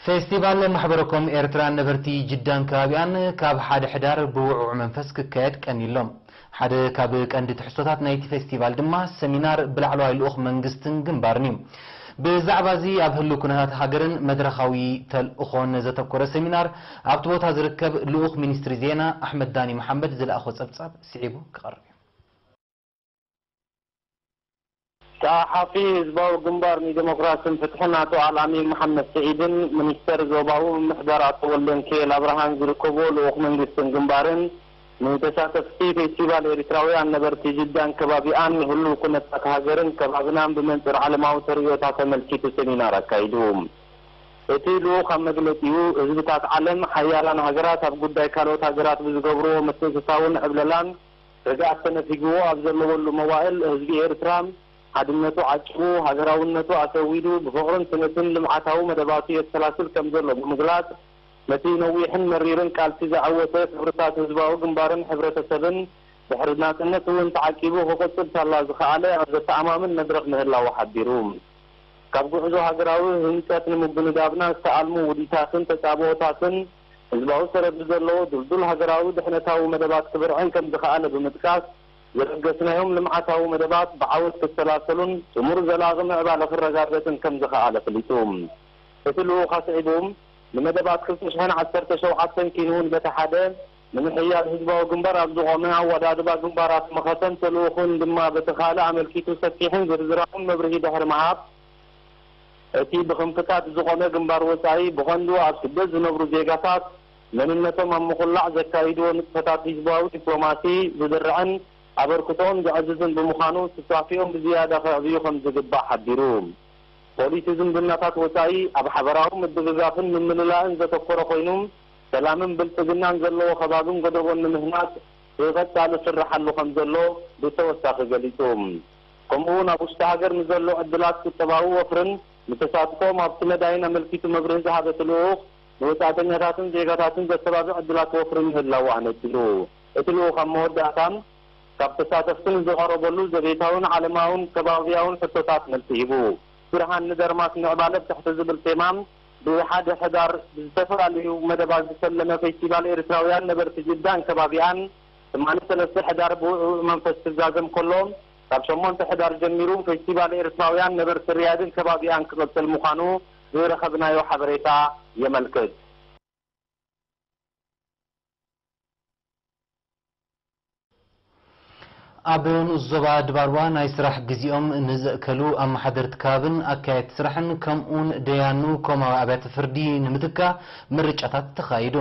ፌስቲቫል ማሕበረኮም ኤርትራን ነበርቲ ጅዳን ከባቢኣን ካብ ሓደ ሕዳር ብውዕዉዕ መንፈስ ክካየድ ቀኒሎም። ሓደ ካብ ቀንዲ ትሕዝቶታት ናይቲ ፌስቲቫል ድማ ሰሚናር ብላዕለዋይ ልኡኽ መንግስትን ግንባርን እዩ። ብዛዕባ እዚ ኣብ ህሉው ኩነታት ሃገርን መድረኻዊ ተልእኾን ዘተኮረ ሰሚናር ኣብቲ ቦታ ዝርከብ ልኡኽ ሚኒስትሪ ዜና ኣሕመድ ዳኒ መሓመድ ዝለኣኾ ጸብጻብ ስዒቡ ክቐርብ እዩ። ጸሓፊ ህዝባዊ ግንባር ንዲሞክራስን ፍትሕን ኣቶ ኣልኣሚን መሓመድ ስዒድን ሚኒስተር ዞባዊ ምምሕዳር ኣቶ ወልደንኪኤል ኣብርሃን ዝርከብዎ ልኡኽ መንግስትን ግንባርን ንተሳተፍቲ ፌስቲቫል ኤሪትራውያን ነበርቲ ጅዳን ከባቢኣን ንህሉው ኩነታት ሃገርን ከባብናን ብመንጽር ዓለማዊ ተርእዮታት ኣመልኪቱ ሰሚናር ኣካይዱ። እቲ ልኡኽ ኣብ መግለጺኡ ህዝብታት ዓለም ሓያላን ሃገራት ኣብ ጉዳይ ካልኦት ሃገራት ብዝገብርዎ ምትእትታውን ዕብለላን ርግኣት ተነፊግዎ ኣብ ዘለወሉ መዋእል፣ ህዝቢ ኤርትራ ሓድነቱ ዓቂቡ፣ ሃገራውነቱ ኣሰዊዱ፣ ብፍቕርን ስኒትን ልምዓታዊ መደባቱ የሰላስል ከም ዘሎ ብምግላጽ፣ ነቲ ነዊሕን መሪርን ቃልሲ ዘዐወተ ክብርታት ህዝባዊ ግንባርን ሕብረተሰብን፣ ድሕሪ ናጽነት እውን ተዓቂቡ ክቕጽል ሳላ ዝኸኣለ ኣብ ዘተኣማምን መድረኽ ምህላዉ ሓቢሩ። ካብ ጉዕዞ ሃገራዊ ህንጸት ንምጉንዳብና ዝተኣልሙ ውዲታትን ተጻብኦታትን፣ ህዝባዊ ሰረት ብዘለዎ ድልዱል ሃገራዊ ድሕነታዊ መደባት ክብርዕን ከም ዝኸኣለ ብምጥቃስ፣ ዝለገስናዮም ልምዓታዊ መደባት ብዓወት ክሰላሰሉን ጥሙር ዘላቒ ምዕባለ ክረጋገጽን ከም ዝኸኣለ ኣፍሊጡ። እቲ ልኡኽ ኣስዒቡ፣ ንመደባት ክልተ ሽሕን ዓሰርተ ሸውዓተን ኪንውን በቲ ሓደ፣ ንምሕያል ህዝባዊ ግንባር ኣብ ዝቖመ ኣወዳድባ ግንባራት መኸተን ተልእኾን ድማ በቲ ካልእ ኣመልኪቱ ሰፊሕን ዝርዝራውን መብርሂ ድሕሪ ምሃብ፣ እቲ ብኽንፍታት ዝቖመ ግንባር ወጻኢ ብቐንዱ ኣብ ስደት ዝነብሩ ዜጋታት መንነቶም ኣብ ምኹላዕ ዘካይድዎ ንጥፈታት ህዝባዊ ዲፕሎማሲ ዝድርዕን ኣበርክቶኦም ዘዕዝዝን ብምዃኑ ትሳፊኦም ብዝያዳ ከዕብዩ ከም ዝግባእ ሓቢሩ። ፖሊሲ ዝምድናታት ወጻኢ ኣብ ሓበራዊ ምድግጋፍን ምምልላእን ዘተኮረ ኮይኑ፣ ሰላምን ብልጽግናን ዘለዎ ከባብን ጎደቦን ንምህናጽ ብቐጻሊ ይስርሓሉ ከም ዘሎ ብተወሳኺ ገሊጹ። ከምኡ እውን ኣብ ውሽጢ ሃገር ንዘሎ ዕድላት ቁጠባዊ ወፍርን ንተሳትፎኦም ኣብቲ መዳይን ኣመልኪቱ መብርሂ ዝሃበ እቲ ልኡኽ፣ ንወጻእተኛታትን ዜጋታትን ዘተባብዕ ዕድላት ወፍሪ ምህላዉ ኣነጺሩ። እቲ ልኡኽ ኣብ መወዳእታ፣ ካብ ተሳተፍቲ ንዝቐረበሉ ዘቤታውን ዓለማውን ከባብያውን ሕቶታት መልሲ ሂቡ። ብርሃን ንደርማስ ምዕባለ ብትሕቲ ዝብል ቴማ፣ ብሓደ ሕዳር ብዝተፈላለዩ መደባት ዝሰለመ ፌስቲቫል ኤርትራውያን ነበርቲ ጅዳን ከባቢኣን፣ ትማሊ ሰለስተ ሕዳር ብውዕውዕ መንፈስ ክዛዘም ከሎ፣ ካብ ሸሞንተ ሕዳር ጀሚሩ ፌስቲቫል ኤርትራውያን ነበርቲ ሪያድን ከባቢኣን ክቕጽል ምዃኑ ዝረኸብናዮ ሓበሬታ የመልክት። ኣብ ንኡስ ዞባ ድባርዋ ናይ ስራሕ ግዜኦም ንዘእከሉ ኣመሓደርቲ ከባብን ኣካየድቲ ስራሕን ከምኡውን ደያኑ ኮማዊ ኣብያተ ፍርዲ ንምትካእ ምርጫታት ተኻይዱ።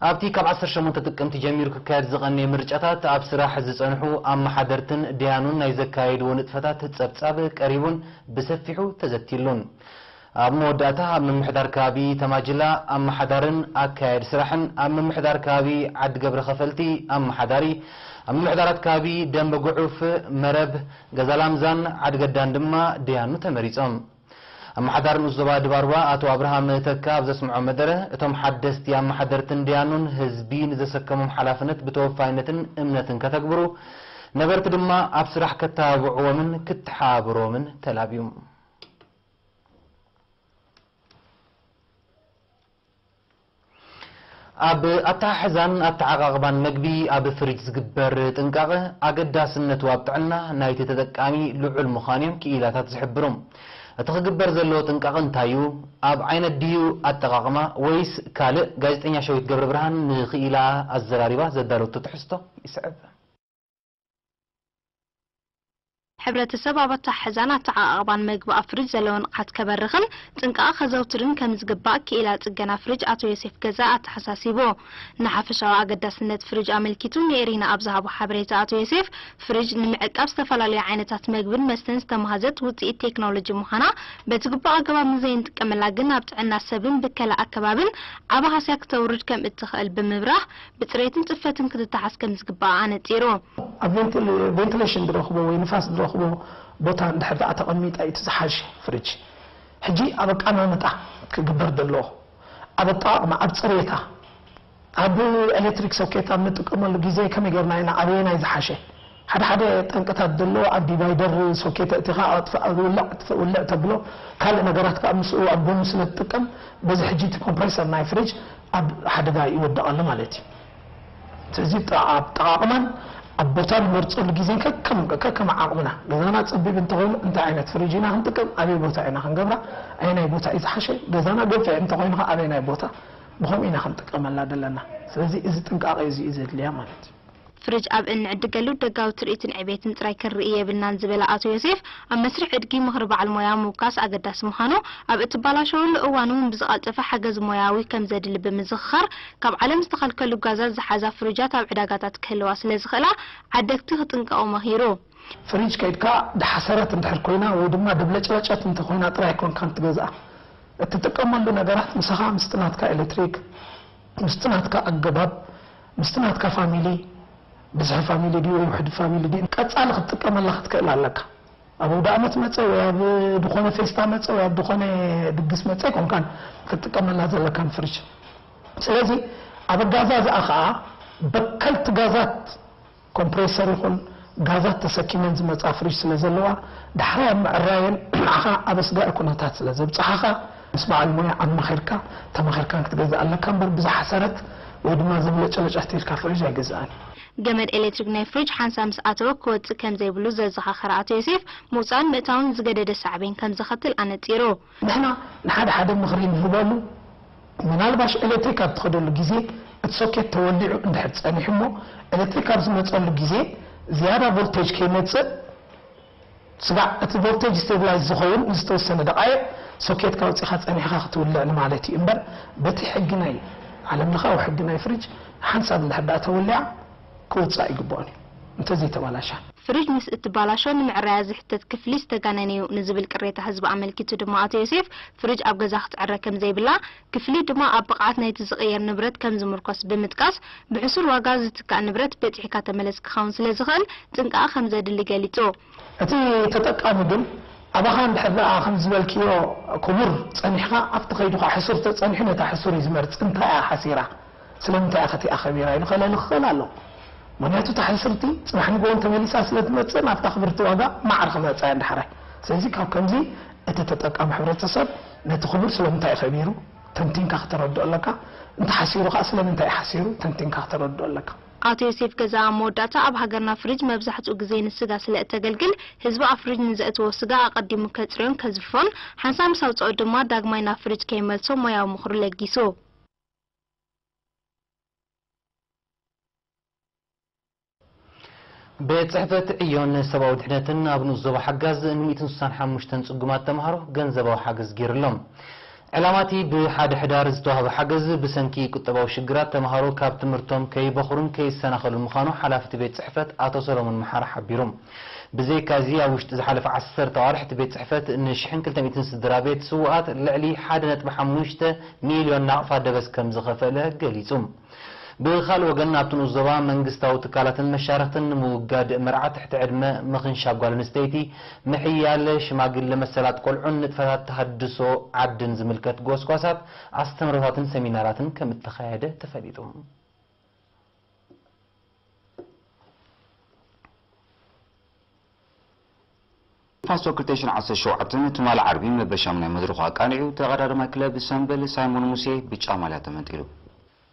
ኣብቲ ካብ ዓሰርተ ሸሞንተ ጥቅምቲ ጀሚሩ ክካየድ ዝቐነየ ምርጫታት ኣብ ስራሕ ዝጸንሑ ኣመሓደርትን ደያኑን ናይ ዘካየድዎ ንጥፈታት ጸብጻብ ቀሪቡን ብሰፊሑ ተዘቲሉን። ኣብ መወዳእታ ኣብ ምምሕዳር ከባቢ ተማጅላ ኣመሓዳርን ኣካያዲ ስራሕን፣ ኣብ ምምሕዳር ከባቢ ዓዲ ገብረ ከፈልቲ ኣመሓዳሪ፣ ኣብ ምምሕዳራት ከባቢ ደንበ ጉዑፍ፣ መረብ፣ ገዛላምዛን ዓዲ ገዳን ድማ ደያኑ ተመሪጾም። ኣመሓዳሪ ንኡስ ዞባ ድባርዋ ኣቶ ኣብርሃም ተካ ኣብ ዘስምዖ መደረ፣ እቶም ሓደስቲ ኣመሓደርትን ደያኑን ህዝቢ ንዘሰከሞም ሓላፍነት ብተወፋይነትን እምነትን ከተግብሩ፣ ነበርቲ ድማ ኣብ ስራሕ ከተባብዕዎምን ክተሓባበርዎምን ተላብዩ። ኣብ ኣተሓሕዛን ኣተዓቓቕባን መግቢ ኣብ ፍሪጅ ዝግበር ጥንቃቐ ኣገዳስነቱ ኣብ ጥዕና ናይቲ ተጠቃሚ ልዑል ምዃኑ እዮም ክኢላታት ዝሕብሩ። እቲ ክግበር ዘለዎ ጥንቃቐ እንታይ እዩ? ኣብ ዓይነት ድዩ ኣጠቓቕማ ወይስ ካልእ? ጋዜጠኛ ሸዊት ገብረብርሃን ንክኢላ ኣዘራሪባ ዘዳለወቶ ትሕዝቶ ይስዕብ። ሕብረተሰብ ኣብ ኣተሓሕዛን ኣተዓቓቕባን መግቢ ኣብ ፍሪጅ ዘለዎ ንቕሓት ከበርኽን ጥንቃቐ ከዘውትርን ከም ዝግባእ ክኢላ ጽገና ፍሪጅ ኣቶ ዮሴፍ ገዛኢ ኣተሓሳሲቡ። ንሓፈሻዊ ኣገዳስነት ፍሪጅ ኣመልኪቱ ንኤሪና ኣብ ዝሃቦ ሓበሬታ ኣቶ ዮሴፍ፣ ፍሪጅ ንምዕቃብ ዝተፈላለዩ ዓይነታት መግብን መስተን ዝተማህዘት ውጽኢት ቴክኖሎጂ ምዃና፣ በቲ ግቡእ ኣገባብ ንዘይንጥቀመላ ግን ኣብ ጥዕና ሰብን ብከላ ኣከባብን ዓቢ ሃስያ ክተውርድ ከም እትኽእል ብምብራህ፣ ብጽሬትን ጽፈትን ክትተሓዝ ከም ዝግባእ ኣነጺሩ። ኣብ ቬንቲል- ቬንቲሌሽን ዝረኽቦ ወይ ንፋስ ዝረኽቦ ቦታ እንድሕር ደኣ ተቐሚጣ እዩ እቲ ዝሓሸ ፍሪጅ። ሕጂ ኣብ ኣቀማምጣ ክግበር ዘለዎ፣ ኣብ ኣጠቓቕማ፣ ኣብ ጽሬታ፣ ኣብ ኤሌክትሪክ ሶኬት ኣብ ንጥቀመሉ ግዜ ከመይ ጌርና ኢና ኣበየናይ ዝሓሸ ሓደ ሓደ ጠንቅታት ዘለዎ ኣብ ዲቫይደር ሶኬት ኣእቲኻ ኣጥፍእ ውልዕ ኣጥፍእ ውልዕ ተብሎ፣ ካልእ ነገራት ከዓ ምስኡ ኣብ ጎኑ ስለ ትጥቀም፣ በዚ ሕጂ እቲ ኮምፕሬሰር ናይ ፍሪጅ ኣብ ሓደጋ ይወድቕ ኣሎ ማለት እዩ። ስለዚ ኣጠቓቕማን ኣብ ቦታ ንመርፀሉ ግዜን ከከም ከከም ዓቕምና፣ ገዛና ፀቢብ እንተኾይኑ እንታይ ዓይነት ፍሪጅ ኢና ክንጥቀም፣ ኣበይ ቦታ ኢና ክንገብራ፣ ኣየናይ ቦታ እዩ ዝሓሸ፣ ገዛና ገፊሕ እንተኾይኑ ከዓ ኣበየናይ ቦታ፣ ብኸምኡ ኢና ክንጥቀመላ ዘለና። ስለዚ እዚ ጥንቃቄ እዚ እዩ ዘድልያ ማለት እዩ። ፍሪጅ ኣብ እንዕድገሉ ደጋዊ ትርኢትን ዕቤትን ጥራይ ክንርኢ የብልናን ዝበለ ኣቶ ዮሴፍ፣ ኣብ መስርሕ ዕድጊ ምኽሪ በዓል ሞያ ምውካስ ኣገዳሲ ምዃኑ፣ ኣብ እትባላሸወሉ እዋን እውን ብዝቐልጠፈ ሓገዝ ሞያዊ ከም ዘድሊ ብምዝኽኻር፣ ካብ ዓለም ዝተኸልከሉ ጋዛት ዝሓዛ ፍሪጃት ኣብ ዕዳጋታት ክህልዋ ስለ ዝኽእላ ዓደግቲ ክጥንቀቑ መኺሩ። ፍሪጅ ከይድካ ደሓሰረት እንድሕር ኮይና ወይ ድማ ደብለጭለጨት እንተኮይና ጥራይ ኣይኮንካን ትገዝኣ። እትጥቀመሉ ነገራት ምሳኻ ምስቲ ናትካ ኤሌክትሪክ፣ ምስቲ ናትካ ኣገባብ፣ ምስቲ ናትካ ፋሚሊ፣ ብዝሒ ፋሚሊ ድዩ ወይ ውሕድ ፋሚሊ ድዩ ቀጻሊ ክትጥቀመላ ክትክእል ኣለካ። ኣብ ኣውደኣመት መጸ ወይ ኣብ ድኾነ ፌስታ መጸ ወይ ኣብ ድኾነ ድግስ መጸ ኣይኮንካን ክትጥቀመላ ዘለካን ፍሪጅ። ስለዚ ኣብ ኣጋዛዝኣ ኸኣ በከልቲ ጋዛት ኮምፕሬሰር ይኹን ጋዛት ተሰኪመን ዝመጻ ፍሪጅ ስለ ዘለዋ፣ ዳሕራይ ኣብ ምዕራየን ንዓኻ ኣብ ኣስጋኢ ኩነታት ስለ ዘብጽሓኻ፣ ምስ በዓል ሞያ ኣማኺርካ ተማኺርካን ክትገዝእ ኣለካ እምበር ብዝሓሰረት ወይ ድማ ዘብለጨለጨት ኢልካ ፍሪጅ ኣይግዛእን እዩ። ገመድ ኤሌክትሪክ ናይ ፍሪጅ ሓንሳብ ምስ ኣተወ ክወጽእ ከም ዘይብሉ ዘዘኻኸረ ኣቶ ዮሴፍ፣ ምውጻእን ምእታውን ዝገደደ ሳዕቤን ከም ዘኸትል ኣነጺሩ። ንሕና ንሓደ ሓደ ምኽሪ ንህበሉ፣ ምናልባሽ ኤሌክትሪክ ኣብ ትኸደሉ ግዜ እቲ ሶኬት ተወሊዑ እንድሕር ጸኒሑ እሞ ኤሌክትሪክ ኣብ ዝመጸሉ ግዜ ዝያዳ ቮልቴጅ ከይመጽእ ስጋዕ እቲ ቮልቴጅ ስቴብላይዝ ዝኸውን ንዝተወሰነ ደቓይቕ ሶኬትካ ኣውጺኻ ጸኒሕኻ ክትውልዕ ንማለት እዩ እምበር በቲ ሕጊ ናይ ዓለም ለኻዊ ሕጊ ናይ ፍሪጅ ሓንሳብ እንድሕር ደኣ ተወሊዓ ክወጽእ ኣይግብኦን እዩ እንተዘይተባላሻ። ፍሪጅ ምስ እትባላሾ ንምዕራያ ዝሕተት ክፍሊ ዝተጋነነ እዩ ንዝብል ቅሬታ ህዝቢ ኣመልኪቱ ድማ ኣቶ ዮሴፍ፣ ፍሪጅ ኣብ ገዛ ክትዕረ ከምዘይብላ፣ ክፍሊት ድማ ኣብ ብቕዓት ናይቲ ዝቕየር ንብረት ከምዝምርኮስ ብምጥቃስ፣ ብሕሱር ዋጋ ዝትካእ ንብረት በጺሕካ ተመለስ ክኸውን ስለዝኽእል ጥንቃቐ ከምዘድሊ ገሊጹ። እቲ ተጠቃሚ ግን ኣባኻ እንድሕር ደኣ ከምዝበልክዮ ክቡር ጸኒሕካ ኣብቲ ከይዱ ከኣ ሕሱር ተጸኒሑ ነታ ሕሱር እዩ ዝመርጽ እንታይ እያ ሓሲራ ስለምንታይ እያ ከቲኣ ከቢራ ኢሉ ከለሊ ክኽእል ኣሎ። ምኽንያቱ እታ ሕስርቲ ጽባሕ ንግሆ እንተመሊሳ ስለ ትመጽእ ናብታ ክብርቲ ዋጋ ማዕረ ክመጻ እያ እንድሕራይ። ስለዚ ካብ ከምዚ እቲ ተጠቃሚ ሕብረተሰብ ነቲ ክቡር ስለምንታይ እዩ ከቢሩ ተንቲንካ ክተረድኦ ኣለካ። እንተሓሲሩ ከኣ ስለምንታይ እዩ ሓሲሩ ተንቲንካ ክተረድኦ ኣለካ። ኣቶ ዮሴፍ ገዛ ኣብ መወዳእታ ኣብ ሃገርና ፍሪጅ መብዛሕትኡ ግዜ ንስጋ ስለ እተገልግል ህዝቢ ኣብ ፍሪጅ ንዘእትዎ ስጋ ኣቐዲሙ ከጽርዮን ከዝፍፎን ሓንሳብ ምስ ኣውጽኦ ድማ ዳግማይ ናብ ፍሪጅ ከይመልሶ ሞያዊ ምኽሩ ለጊሱ። ቤት ጽሕፈት ዕዮን ሰብኣዊ ድሕነትን ኣብ ንኡስ ዞባ ሓጋዝ ን ሚእትን ስሳን ሓሙሽተን ጽጉማት ተምሃሮ ገንዘባዊ ሓገዝ ገይሩሎም። ዕላማቲ ብሓደ ሕዳር ዝተዋህበ ሓገዝ ብሰንኪ ቁጠባዊ ሽግራት ተምሃሮ ካብ ትምህርቶም ከይበኽሩን ከይሰናኸሉን ምዃኑ ሓላፊ እቲ ቤት ጽሕፈት ኣቶ ሰሎሞን መሓሪ ሓቢሩ። ብዘይካዚ ኣብ ውሽጢ ዝሓለፈ ዓሰርተ ኣዋርሕ እቲ ቤት ጽሕፈት ን ሽሕን ክልተ ሚእትን ስድራ ቤት ስውኣት ልዕሊ ሓደ ነጥቢ ሓሙሽተ ሚልዮን ናቕፋ ደበስ ከም ዝኸፈለ ገሊጹ። ብኻልእ ወገን ኣብቲ ንኡስ ዞባ መንግስታዊ ትካላትን መሻርኽትን ንምውጋድ መርዓ ትሕቲ ዕድመ፣ ምኽንሻብ ጓል ኣንስተይቲ፣ ምሕያል ሽማግለ መሰላት ቆልዑን ንጥፈታት ተሃድሶ ዓድን ዝምልከት ጎስጓሳት፣ ኣስተምህሮታትን ሰሚናራትን ከም እተኻየደ ተፈሊጡ። ፋስቶ ክልተ ሽሕን ዓሰርተ ሸውዓተን ትማሊ ዓርቢ መበል ሻሙናይ መድረኹ ኣቃኒዑ፣ ተቐዳዳማይ ክለብ ሰምበል ሳይሞን ሙሴ ብጫ ማልያ ተመንጢሉ።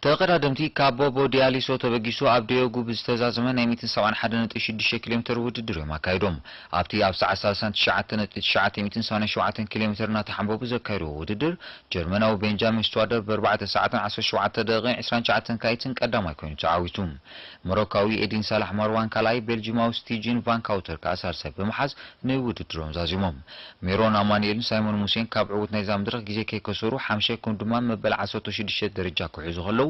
ተቐዳደምቲ ካብ ቦቦ ዲያሊሶ ተበጊሱ ኣብ ደዮጉ ብዝተዛዘመ ናይ ሚእትን ሰብዓን ሓደን ነጥቢ ሽዱሽተ ኪሎ ሜተር ውድድር እዮም ኣካይዶም። ኣብቲ ኣብ ሰዓት ሰላሳን ትሽዓተ ነጥቢ ትሽዓተ ሚእትን ሰማንያን ሸውዓተን ኪሎ ሜተር እናተሓንበቡ ዘካየድዎ ውድድር፣ ጀርመናዊ ቤንጃሚን ስትዋደር ብኣርባዕተ ሰዓትን ዓሰርተ ሸውዓተ ደቂቕን ዕስራን ትሽዓተን ካይትን ቀዳማይ ኮይኑ ተዓዊቱ። ሞሮካዊ ኤዲን ሳላሕ ማርዋን ካልኣይ፣ ቤልጂማዊ ስቲጂን ቫን ካውተር ከኣ ሳልሳይ ብምሓዝ ንውድድሮም ዛዚሞም። ሜሮን ኣማኑኤልን ሳይሞን ሙሴን ካብ ዕዉት ናይዛ መድረኽ ግዜ ከይከሰሩ ሓምሻይ ኮም ድማ መበል ዓሰርተ ሽዱሽተ ደረጃ ክሕዙ ከለዉ፣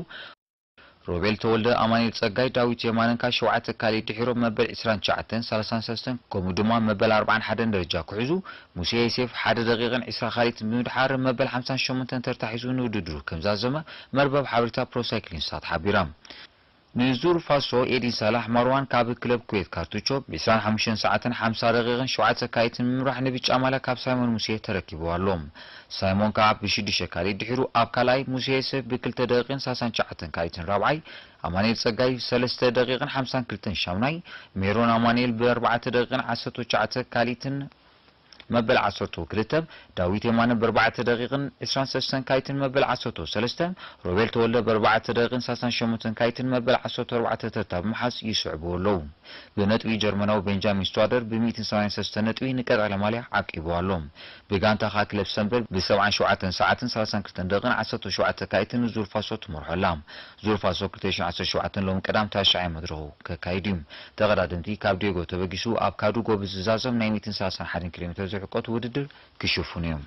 ሮቤል ተወልደ፣ ኣማኑኤል ጸጋይ፣ ዳዊት የማነን ካብ ሸውዓተ ካልኢት ድሒሮም መበል ዕስራን ትሽዓተን፣ ሰላሳን ሰለስተን ከምኡ ድማ መበል ኣርባዓን ሓደን ደረጃ ክሕዙ፣ ሙሴ ዮሴፍ ሓደ ደቂቕን ዕስራ ካልኢትን ብምድሓር መበል ሓምሳን ሸሞንተን ተርታ ሒዙ ንውድድሩ ከም ዛዘመ መርበብ ሓበሬታ ፕሮሳይክሊን ሳት ሓቢራ። ንዙር ፋሶ ኤዲን ሳላሕ ማርዋን ካብ ክለብ ኩዌት ካርቱቾ ብ ዕስራን ሓሙሽተን ሰዓትን ሓምሳ ደቂቕን ሸውዓተ ሰካይትን ብምምራሕ ንብጫ ማልያ ካብ ሳይሞን ሙሴ ተረኪብዎ ኣሎ። ሳይሞን ከኣ ብሽዱሽተ ካሊእ ድሒሩ ኣብ ካልኣይ፣ ሙሴ የሰፍ ብክልተ ደቂቕን ሰላሳን ትሽዓተን ካሊትን ራብዓይ፣ ኣማኑኤል ጸጋይ ሰለስተ ደቂቕን ሓምሳን ክልተን ሻምናይ፣ ሜሮን ኣማኑኤል ብኣርባዕተ ደቂቕን ዓሰርተ ትሽዓተ ካሊትን መበል ዓሰርተ ክልተ፣ ዳዊት የማነ ብኣርባዕተ ደቂቕን ዕስራን ሰለስተን ካሊትን መበል ዓሰርተ ሰለስተ፣ ሮቤል ተወልደ ብኣርባዕተ ደቂቕን ሰላሳን ሸሞንተን ካሊትን መበል ዓሰርተ ኣርባዕተ ተርታ ብምሓዝ ይስዕብዎ ኣለዉ። ብነጥቢ ጀርመናዊ ቤንጃሚን ስትዋደር ብ ሚእትን ሰማንያን ሰለስተን ነጥቢ ንቀጻሊ ማልያ ዓቂቡ ኣሎ። ብጋንታ ከኣ ክለብ ሰምበል ብ ሰብዓን ሸውዓተን ሰዓትን ሰላሳን ክልተን ደቂቕን ዓሰርተ ሸውዓተ ካሊትን ንዙር ፋሶ ትመርሖ ኣላ። ዙር ፋሶ ክልተ ሽሕን ዓሰርተ ሸውዓተን ሎሚ ቀዳም ታሽዓይ መድረኹ ከካይድ እዩ። ተቐዳደምቲ ካብ ዲዮጎ ተበጊሱ ኣብ ካዱጎ ብዝዛዘም ናይ ሚእትን ሰላሳን ሓደን ኪሎ ሜትር ዝርሕቀቱ ውድድር ክሽፍኑ እዮም።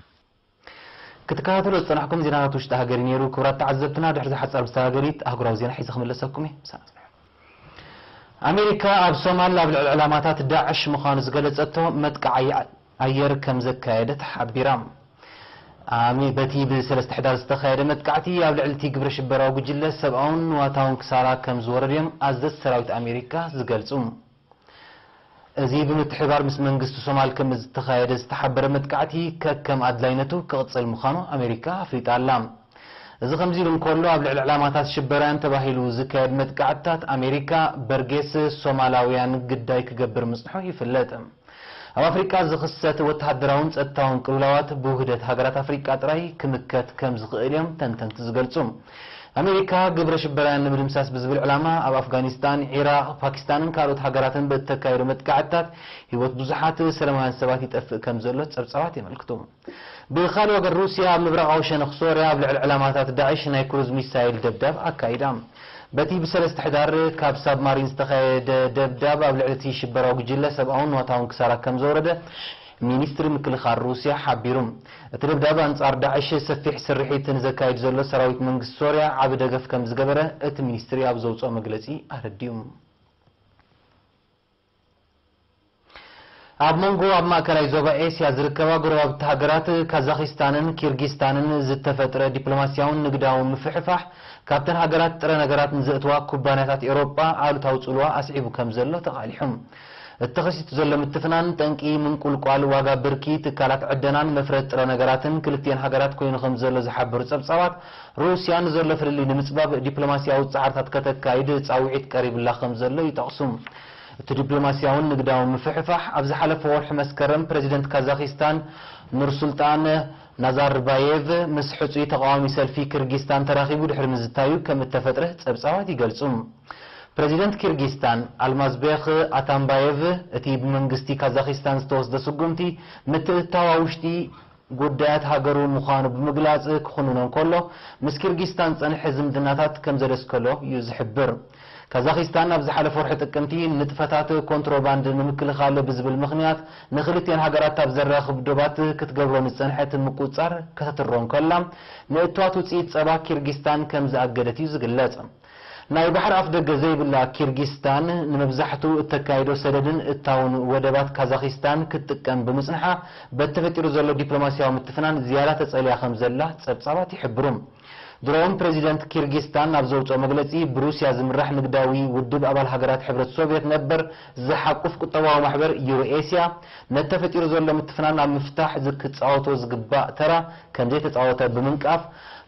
ክትከታተሉ ዝጸናሕኩም ዜናታት ውሽጢ ሃገር እዩ ነይሩ። ክቡራት ተዓዘብትና፣ ድሕሪ ዝሓጻር ምስቲ ሃገሪት ኣህጉራዊ ዜና ሒዘ ክምለሰኩም እየ። ምሳና ጽንሑ። ኣሜሪካ ኣብ ሶማል ኣብ ልዕሊ ዕላማታት ዳዕሽ ምዃኑ ዝገለጸቶ መጥቃዕቲ ኣየር ከም ዘካየደት ሓቢራ። ኣሜ-፣ በቲ ብሰለስተ ሕዳር ዝተኻየደ መጥቃዕቲ ኣብ ልዕሊ እቲ ግብረ ሽበራዊ ጉጅለ ሰብኣውን ንዋታውን ክሳራ ከም ዝወረድ እዮም ኣዘዝቲ ሰራዊት ኣሜሪካ ዝገልጹ። እዚ ብምትሕብባር ምስ መንግስቲ ሶማል ከም ዝተኻየደ ዝተሓበረ መጥቃዕቲ ከከም ኣድላይነቱ ክቕጽል ምዃኑ ኣሜሪካ ኣፍሊጣ ኣላ። እዚ ከምዚ ኢሉ እንከሎ፣ ኣብ ልዕሊ ዕላማታት ሽበራውያን ተባሂሉ ዝካየድ መጥቃዕትታት ኣሜሪካ በርጌስ ሶማላውያን ግዳይ ክገብር ምጽንሑ ይፍለጥ። ኣብ ኣፍሪቃ ዝኽሰት ወተሃደራውን ጸጥታውን ቅልውላዋት ብውህደት ሃገራት ኣፍሪቃ ጥራይ ክምከት ከም ዝኽእል እዮም ተንተንቲ ዝገልጹ። ኣሜሪካ ግብረ ሽበራውያን ንምድምሳስ ብዝብል ዕላማ ኣብ ኣፍጋኒስታን፣ ዒራቕ፣ ፓኪስታንን ካልኦት ሃገራትን ብእተካየዶ መጥቃዕትታት ህይወት ብዙሓት ሰላማውያን ሰባት ይጠፍእ ከም ዘሎ ጸብጻባት የመልክቱ። ብኻልእ ወገን፣ ሩስያ ኣብ ምብራቓዊ ሸነኽ ሶርያ ኣብ ልዕሊ ዕላማታት ዳዕሽ ናይ ክሩዝ ሚሳይል ደብዳብ ኣካይዳ። በቲ ብሰለስተ ሕዳር ካብ ሳብማሪን ዝተኻየደ ደብዳብ ኣብ ልዕሊ እቲ ሽበራዊ ጉጅለ ሰብኣውን ንዋታውን ክሳራ ከም ዘውረደ ሚኒስትሪ ምክልኻል ሩስያ ሓቢሩ። እቲ ደብዳብ ኣንጻር ዳዕሽ ሰፊሕ ስርሒት ንዘካይድ ዘሎ ሰራዊት መንግስቲ ሶርያ ዓቢ ደገፍ ከም ዝገበረ እቲ ሚኒስትሪ ኣብ ዘውጽኦ መግለጺ ኣረዲኡ። ኣብ መንጎ ኣብ ማእከላይ ዞባ ኤስያ ዝርከባ ጎረባብቲ ሃገራት ካዛኺስታንን ኪርጊስታንን ዝተፈጥረ ዲፕሎማስያውን ንግዳውን ምፍሕፋሕ፣ ካብተን ሃገራት ጥረ ነገራት ንዘእትዋ ኩባንያታት ኤውሮጳ ኣሉታዊ ጽልዋ ኣስዒቡ ከም ዘሎ ተቓሊሑ። እቲ ተኸሲቱ ዘሎ ምትፍናን፣ ጠንቂ ምንቁልቋል ዋጋ ብርኪ ትካላት ዕደናን መፍረድ ጥረ ነገራትን ክልቲኤን ሃገራት ኮይኑ ከም ዘሎ ዝሓበሩ ጸብጻባት፣ ሩስያ ንዘሎ ፍልልይ ንምጽባብ ዲፕሎማስያዊ ጻዕርታት ከተካይድ ጻውዒት ቀሪቡላ ከም ዘሎ ይጠቕሱ። እቲ ዲፕሎማስያውን ንግዳውን ምፍሕፋሕ፣ ኣብ ዝሓለፈ ወርሒ መስከረም ፕረዚደንት ካዛኺስታን ኑርሱልጣን ናዛርባየቭ ምስ ሕጹይ ተቓዋሚ ሰልፊ ኪርጊስታን ተራኺቡ ድሕሪ ምዝታዩ ከም እተፈጥረ ጸብጻባት ይገልጹ። ፕረዚደንት ኪርጊስታን ኣልማዝቤኽ ኣታምባየቭ፣ እቲ ብመንግስቲ ካዛኺስታን ዝተወስደ ስጉምቲ፣ ምትእትታው ኣብ ውሽጢ ጉዳያት ሃገሩ ምዃኑ ብምግላጽ ክኹንኖ እንከሎ፣ ምስ ኪርጊስታን ዝጸንሐ ዝምድናታት ከም ዘደስከሎ እዩ ዝሕብር። ካዛኺስታን ኣብ ዝሓለፈ ወርሒ ጥቅምቲ፣ ንጥፈታት ኮንትሮባንድ ንምክልኻል ብዝብል ምኽንያት ንኽልቲኤን ሃገራት ኣብ ዘራኽብ ዶባት ክትገብሮ ንዝጸንሐት ምቁጽጻር ከተትሮ እንከላ፣ ንእትዋት ውጽኢት ጸባ ኪርጊስታን ከም ዝኣገደት እዩ ዝግለጽ። ናይ ባሕሪ ኣፍደገ ዘይብላ ኪርጊስታን፣ ንመብዛሕትኡ እተካይዶ ሰደድን እታውን ወደባት ካዛኺስታን ክትጥቀም ብምጽንሓ፣ በቲ ተፈጢሩ ዘሎ ዲፕሎማስያዊ ምትፍናን ዝያዳ ተጸልያ ከም ዘላ ጸብጻባት ይሕብሩ። ድሮውን ፕረዚደንት ኪርጊስታን ኣብ ዘውጽኦ መግለጺ፣ ብሩስያ ዝምራሕ ንግዳዊ ውድብ ኣባል ሃገራት ሕብረት ሶቭየት ነበር ዝሓቁፍ ቁጠባዊ ማሕበር ዩሮኤስያ፣ ነቲ ተፈጢሩ ዘሎ ምትፍናን ኣብ ምፍታሕ ዝ-፣ ክጻወቶ ዝግባእ ተራ ከም ዘይተጻወተ ብምንቃፍ፣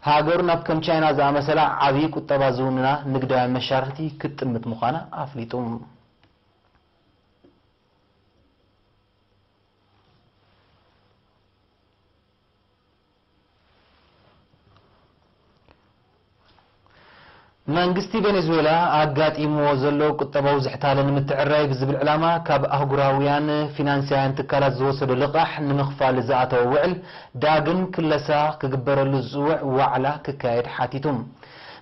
ሃገሩ ናብ ከም ቻይና ዝኣመሰላ ዓቢ ቁጠባ ዝውንና ንግዳውያን መሻርኽቲ ክትጥምት ምዃና ኣፍሊጡ። መንግስቲ ቬኔዙዌላ ኣጋጢምዎ ዘሎ ቁጠባዊ ዝሕታለ ንምትዕራይ ብዝብል ዕላማ ካብ ኣህጉራውያን ፊናንሳውያን ትካላት ዝወሰዶ ልቓሕ ንምኽፋል ዝኣተወ ውዕል ዳግም ክለሳ ክግበረሉ ዝጽውዕ ዋዕላ ክካየድ ሓቲቱ።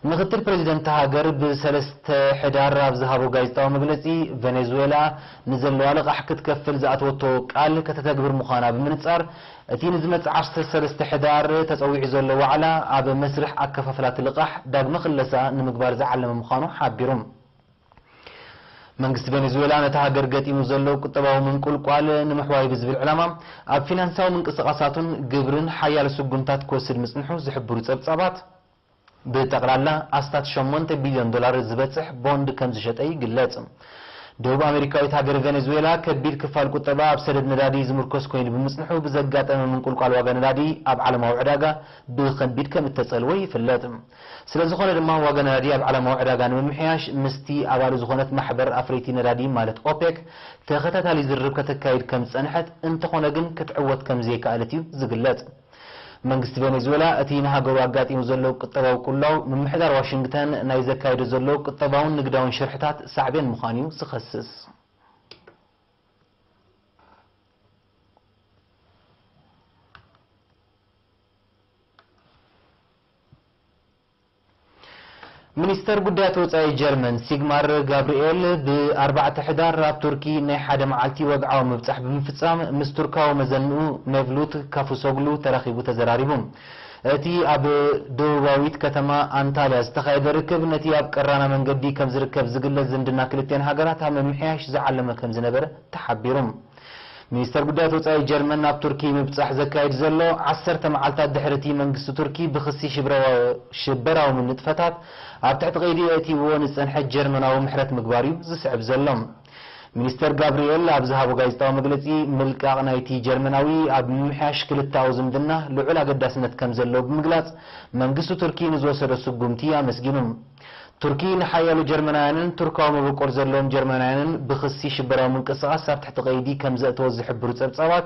ምክትል ፕረዚደንት ሃገር ብሰለስተ ሕዳር ኣብ ዝሃቦ ጋዜጣዊ መግለጺ፣ ቬኔዙዌላ ንዘለዋ ልቓሕ ክትከፍል ዝኣተወቶ ቃል ከተተግብር ምዃና ብምንጻር፣ እቲ ንዝመጽእ ዓሰርተ ሰለስተ ሕዳር ተጸዊዑ ዘሎ ዋዕላ ኣብ መስርሕ ኣከፋፍላ እቲ ልቓሕ ዳግመ ክለሳ ንምግባር ዝዓለመ ምዃኑ ሓቢሩ። መንግስቲ ቬኔዙዌላ ነታ ሃገር ገጢሙ ዘሎ ቁጠባዊ ምንቁልቋል ንምሕዋይ ብዝብል ዕላማ ኣብ ፊናንሳዊ ምንቅስቓሳቱን ግብርን ሓያሎ ስጉምታት ክወስድ ምጽንሑ ዝሕብሩ ጸብጻባት፣ ብጠቕላላ ኣስታት ሸሞንተ ቢልዮን ዶላር ዝበጽሕ ቦንድ ከም ዝሸጠ ይግለጽ። ደቡብ ኣሜሪካዊት ሃገር ቬኔዙዌላ ከቢድ ክፋል ቁጠባ ኣብ ሰደድ ነዳዲ ዝምርኮስ ኮይኑ ብምጽንሑ ብዘጋጠመ ምንቁልቋል ዋጋ ነዳዲ ኣብ ዓለማዊ ዕዳጋ ብኸቢድ ከም እተጸልወ ይፍለጥ። ስለ ዝኾነ ድማ ዋጋ ነዳዲ ኣብ ዓለማዊ ዕዳጋ ንምምሕያሽ ምስቲ ኣባሉ ዝኾነት ማሕበር ኣፍረይቲ ነዳዲ ማለት ኦፔክ ተኸታታሊ ዝርርብ ከተካይድ ከም ዝጸንሐት፣ እንተኾነ ግን ክትዕወት ከም ዘይከኣለት እዩ ዝግለጽ። መንግስቲ ቬኔዙዌላ እቲ ንሃገሩ ኣጋጢሙ ዘሎ ቁጠባዊ ቅልውላው ምምሕዳር ዋሽንግተን ናይ ዘካየዶ ዘሎ ቁጠባውን ንግዳውን ሽርሕታት ሳዕቤን ምዃኑ እዩ ዝኸስስ። ሚኒስተር ጉዳያት ወጻኢ ጀርመን ሲግማር ጋብርኤል ብ ኣርባዕተ ሕዳር ኣብ ቱርኪ ናይ ሓደ መዓልቲ ወግዓዊ ምብጻሕ ብምፍጻም ምስ ቱርካዊ መዘንኡ ሜቭሉት ካፉሶግሉ ተራኺቡ ተዘራሪቡ። እቲ ኣብ ደቡባዊት ከተማ ኣንታልያ ዝተኻየደ ርክብ ነቲ ኣብ ቀራና መንገዲ ከም ዝርከብ ዝግለጽ ዝምድና ክልቲኤን ሃገራት ኣብ ምምሕያሽ ዝዓለመ ከም ዝነበረ ተሓቢሩ። ሚኒስተር ጉዳያት ወጻኢ ጀርመን ናብ ቱርኪ ምብጻሕ ዘካይድ ዘሎ ዓሰርተ መዓልታት ድሕሪ እቲ መንግስቲ ቱርኪ ብኽሲ ሽብረዋ-፣ ሽበራዊ ንጥፈታት ኣብ ትሕቲ ቀይዲ የእትይዎ ንዝጸንሐ ጀርመናዊ ምሕረት ምግባር እዩ ዝስዕብ ዘሎ። ሚኒስተር ጋብርኤል ኣብ ዝሃቦ ጋዜጣዊ መግለጺ፣ ምልቃቕ ናይቲ ጀርመናዊ ኣብ ምምሕያሽ ክልተኣዊ ዝምድና ልዑል ኣገዳስነት ከም ዘለዎ ብምግላጽ፣ መንግስቲ ቱርኪ ንዝወሰዶ ስጉምቲ ኣመስጊኑ። ቱርኪ ንሓያሎ ጀርመናውያንን ቱርካዊ መበቆል ዘለዎም ጀርመናውያንን ብኽሲ ሽበራዊ ምንቅስቓስ ኣብ ትሕቲ ቀይዲ ከም ዘእተወት ዝሕብሩ ጸብጻባት፣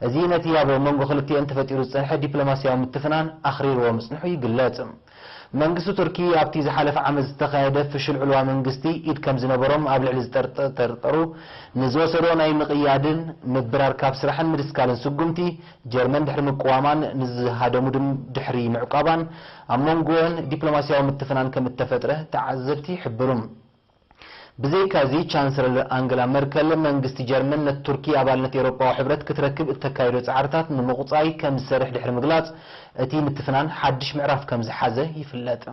እዚ ነቲ ኣብ መንጎ ክልቲኤን ተፈጢሩ ዝጸንሐ ዲፕሎማስያዊ ምትፍናን ኣኽሪርዎ ምጽንሑ ይግለጽ። መንግስቲ ቱርኪ ኣብቲ ዝሓለፈ ዓመት ዝተኻየደ ፍሹል ዕልዋ መንግስቲ ኢድ ከም ዝነበሮም ኣብ ልዕሊ ዝጠርጠሩ ንዝወሰዶ ናይ ምቕያድን ምብራር ካብ ስራሕን ምድስካልን ስጉምቲ ጀርመን ድሕሪ ምቅዋማን ንዝሃደሙ ድም ድሕሪ ምዕቋባን ኣብ መንጎን ዲፕሎማስያዊ ምትፍናን ከም እተፈጥረ ተዓዘብቲ ይሕብሩ። ብዘይካዚ ቻንስለር ኣንገላ መርከል መንግስቲ ጀርመን ነቲ ቱርኪ ኣባልነት ኤውሮጳዊ ሕብረት ክትረክብ እተካይዶ ጻዕርታት ንምቑጻይ ከም ዝሰርሕ ድሕሪ ምግላጽ እቲ ምትፍናን ሓድሽ ምዕራፍ ከም ዝሓዘ ይፍለጥ።